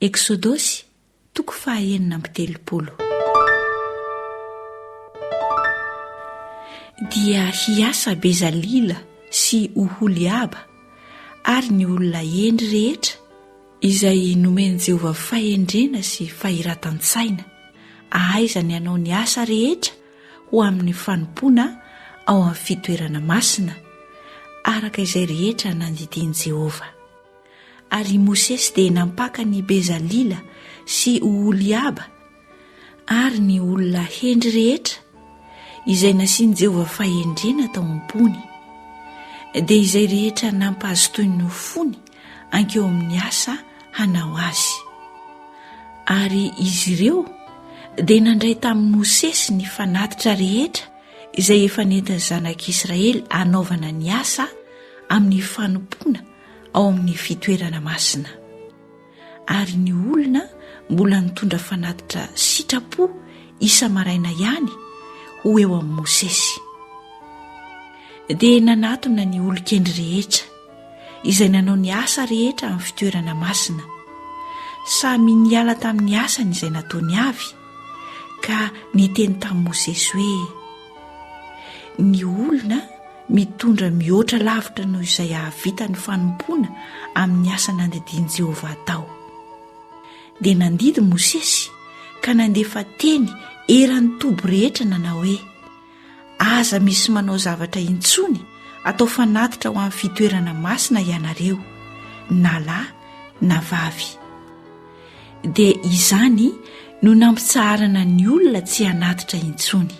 Eksodosy toko faha 36. Dia hiasa Bezalila sy Oholiaba ary ny olona hendry rehetra izay nomen'i Jehovah fahendrena sy fahiratan-tsaina, ahaizany hanao ny asa rehetra ho amin'ny fanompoana ao amin'ny fitoerana masina, araka izay rehetra nandidian'i Jehovah. Ary i Mosesy dia nampaka an'i Bezalila sy Oholiaba ary ny olona hendry rehetra izay nasian'i Jehovah fahendrena tao am-pony, dia izay rehetra nampahazotoin'ny fony hankeo amin'ny asa hanao azy. Ary izy ireo dia nandray tamin'i Mosesy ny fanatitra rehetra izay efa nentin'ny zanak'Israely hanaovana ny asa amin'ny fanompoana ao amin'ny fitoerana masina. Ary ny olona mbola nitondra fanatitra sitrapo isa-maraina ihany ho eo amin'i Mosesy. Dia nanatona ny olon-kendry rehetra, izay nanao ny asa rehetra amin'ny fitoerana masina. Samy niala tamin'ny asany izay nataony avy, ka niteny tamin'i Mosesy hoe, Ny olona mitondra mihoatra lavitra noho izay hahavita ny fanompoana amin'ny asa nandidian'i Jehovah atao. Dia nandidy Mosesy ka nandefa teny eran'ny toby rehetra nanao hoe, Aza misy manao zavatra intsony atao fanatitra ho amin'ny fitoerana masina ianareo, na lahy na vavy. Dia izany no nampitsaharana ny olona tsy hanatitra intsony.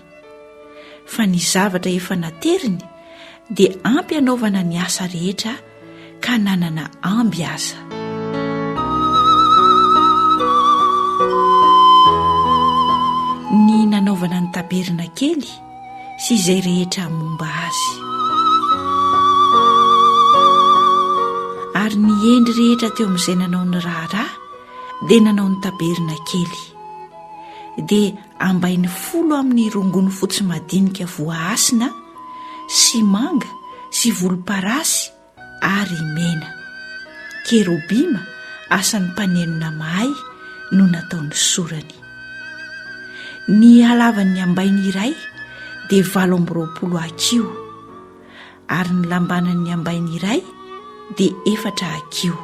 Fa ny zavatra efa nateriny dia ampy hanaovana ny asa rehetra ka nanana amby aza. Ny nanaovana ny tabernakely sy izay rehetra momba azy. Ary ny hendry rehetra teo amin'izay nanao ny raharaha dia nanao ny tabernakely. Dia ambainy folo amin'ny rongony fotsy madinika voahasina sy manga sy volomparasy ary mena. Kerobima, asan'ny mpanenona mahay, no nataony sorany. Ny halavan'ny ambainy iray dia 28 hakiho, ary ny lambanan'ny ambainy iray dia efatra hakiho,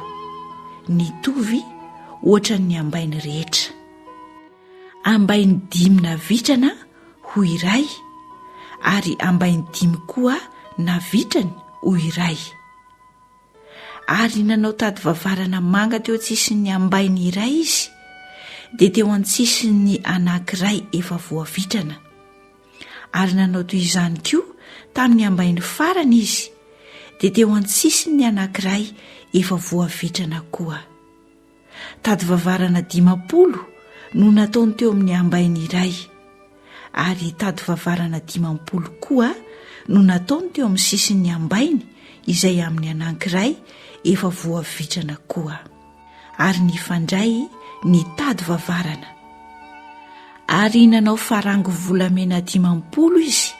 nitovy hoatran'ny ambainy rehetra. Ambainy dimy navitrana ho iray ary ambainy dimy koa navitrany ho iray. Ary nanao tady vavarana manga teo an-tsisin'ny ambainy iray izy, dia teo an-tsisin'ny anankiray efa voavitrana. Ary nanao toy izany koa tamin'ny ambainy farany izy, dia teo an-tsisin'ny anankiray efa voavitrana koa. Tady vavarana 50 no nataony teo amin'ny ambainy iray, ary tady vavarana 50 koa no nataony teo amin'ny sisin'ny ambainy izay amin'ny anankiray efa voavitrana koa, ary nifandray ny tady vavarana. Ary nanao farango volamena 50 izy,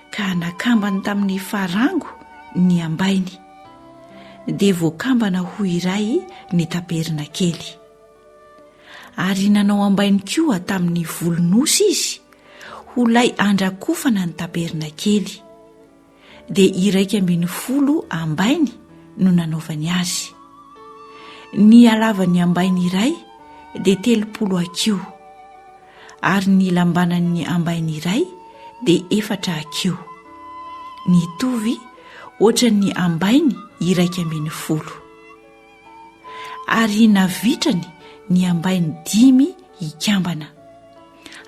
ka nakambany tamin'ny farango ny ambainy. dia voakambana ho iray ny tabernakely. Ary nanao ambainy koa tamin'ny volon'osy izy ho lay andrakofana ny tabernakely, dia 11 ambainy no nanaovany azy. Ny halavan'ny ambainy iray dia 30 hakiho, ary ny lambanan'ny ambainy iray dia efatra hakiho. Nitovy hoatran'ny ambainy 11. Ary navitrany ny ambainy dimy hikambana,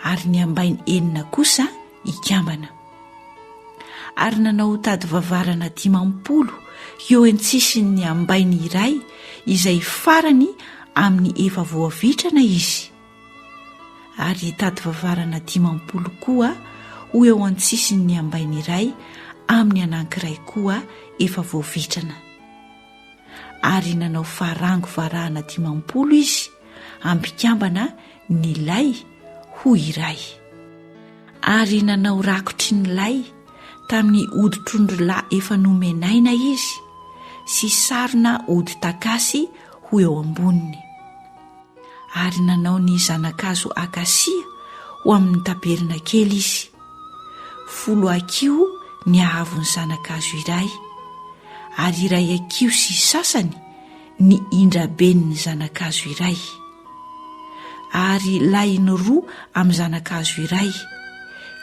ary ny ambainy enina kosa hikambana. Ary nanao tady vavarana 50 eo an-tsisin'ny ambainy iray izay farany amin'ny efa voavitrana izy. ary hitady vavarana 50 koa ho eo an-tsisin'ny ambainy iray amin'ny anankiray koa efa voavitrana. Ary nanao farango varahana 50 izy hampikambana ny lay ho iray. Ary nanao rakotry ny lay tamin'ny hoditr'ondrilahy efa nomenaina izy sy sarona hodi-takasy ho eo amboniny. Ary nanao ny zana-kazo akasia ho amin'ny tabernakely izy. Folo hakiho ny haavon'ny zana-kazo iray, ary iray hakiho sy sasany ny indraben'ny zana-kazo iray. Ary lahiny roa amin'ny zana-kazo iray,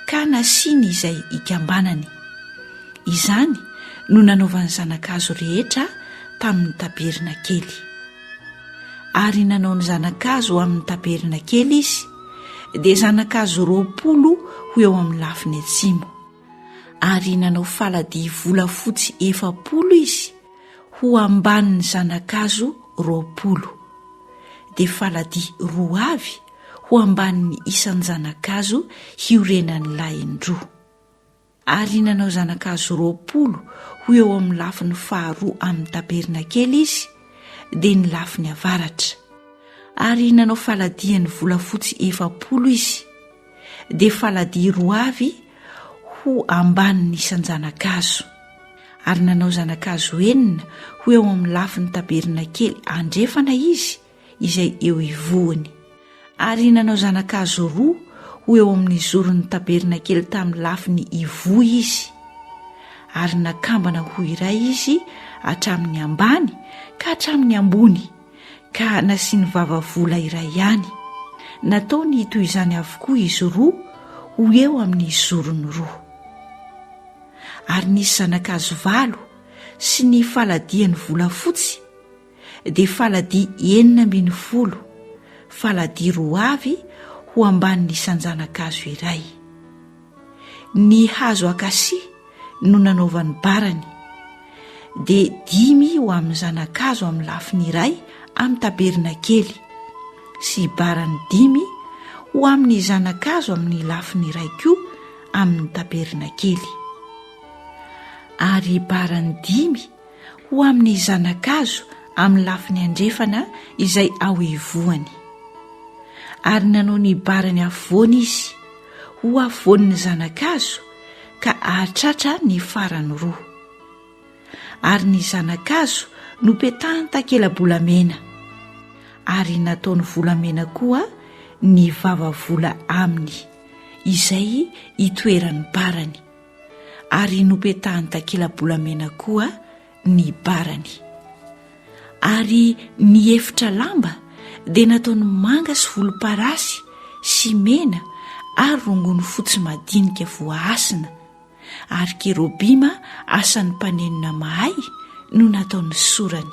ka nasiany izay ikambanany. Izany no nanaovany zana-kazo rehetra tamin'ny tabernakely. Ary nanao ny zana-kazo ho amin'ny tabernakely izy, dia zana-kazo 20 ho eo amin'ny lafiny atsimo. Ary nanao faladia volafotsy 40 izy ho ambanin'ny zana-kazo 20, dia faladia roa avy ho ambanin'ny isan-jana-kazo hiorenan'ny lahiny roa. Ary nanao zana-kazo 20 ho eo amin'ny lafiny faharoa amin'ny tabernakely izy, dia ny lafiny avaratra. Ary nanao faladian'ny volafotsy 40 izy, dia faladia roa avy ho ambanin'ny isan-janakazo. Ary nanao zana-kazo enina ho eo amin'ny lafiny tabernakely andrefana izy, izay eo ivohony. Ary nanao zana-kazo roa ho eo amin'ny zoron'ny tabernakely tamin'ny lafiny ivoho izy. Ary nakambana ho iray izy hatramin'ny ambany ka hatramin'ny ambony, ka nasiany vava vola iray ihany. Nataony toy izany avokoa izy roa ho eo amin'ny zorony roa. Ary nisy zana-kazo valo sy ny faladiany volafotsy, dia faladia 16, faladia roa avy ho ambanin'ny isan-janakazo iray. Ny hazo akasia no nanaovany barany, dia dimy ho amin'ny zanakazo amin'ny lafiny iray amin'ny tabernakely, sy barany dimy ho amin'ny zanakazo amin'ny lafiny iray koa amin'ny tabernakely. Ary barany dimy ho amin'ny zana-kazo amin'ny lafiny andrefana izay ao ivohony. Ary nanao ny barany afovoany izy, ho afovoan'ny zana-kazo ka hahatratra ny farany roa. Ary ny zana-kazo nopetahany takela-bolamena, ary nataony volamena koa ny vava-vola aminy, izay itoeran'ny barany. ary nopetahany takela-bolamena koa ny barany. Ary ny efitra lamba dia nataony manga sy volomparasy sy mena ary rongony fotsy madinika voahasina, ary kerobima asan'ny mpanenona mahay no nataony sorany.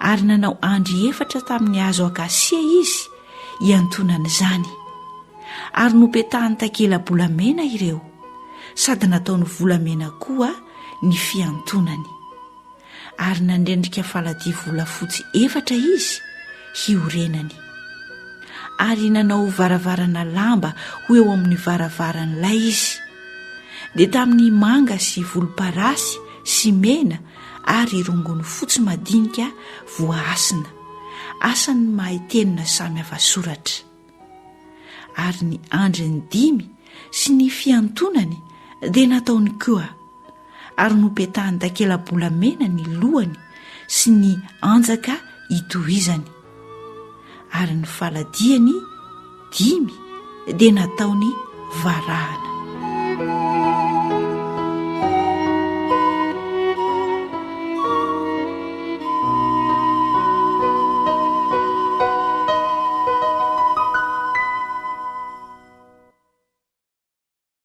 Ary nanao andry efatra tamin'ny hazo akasia izy hiantonan'izany. Ary nopetahany takela-bolamena ireo, sady nataony volamena koa ny fihantonany. Ary nandrendrika faladia volafotsy efatra izy hiorenany. Ary nanao varavarana lamba ho eo amin'ny varavaran'ilay izy, dia tamin'ny manga sy volomparasy sy mena ary rongony fotsy madinika voahasina, asan'ny mahay tenona samy hafa soratra. Ary ny andriny dimy sy ny fiantonany dia nataony koa, ary nopetahany takela-bolamena ny lohany sy ny anjaka itohizany, ary ny faladiany dimy dia nataony varahana.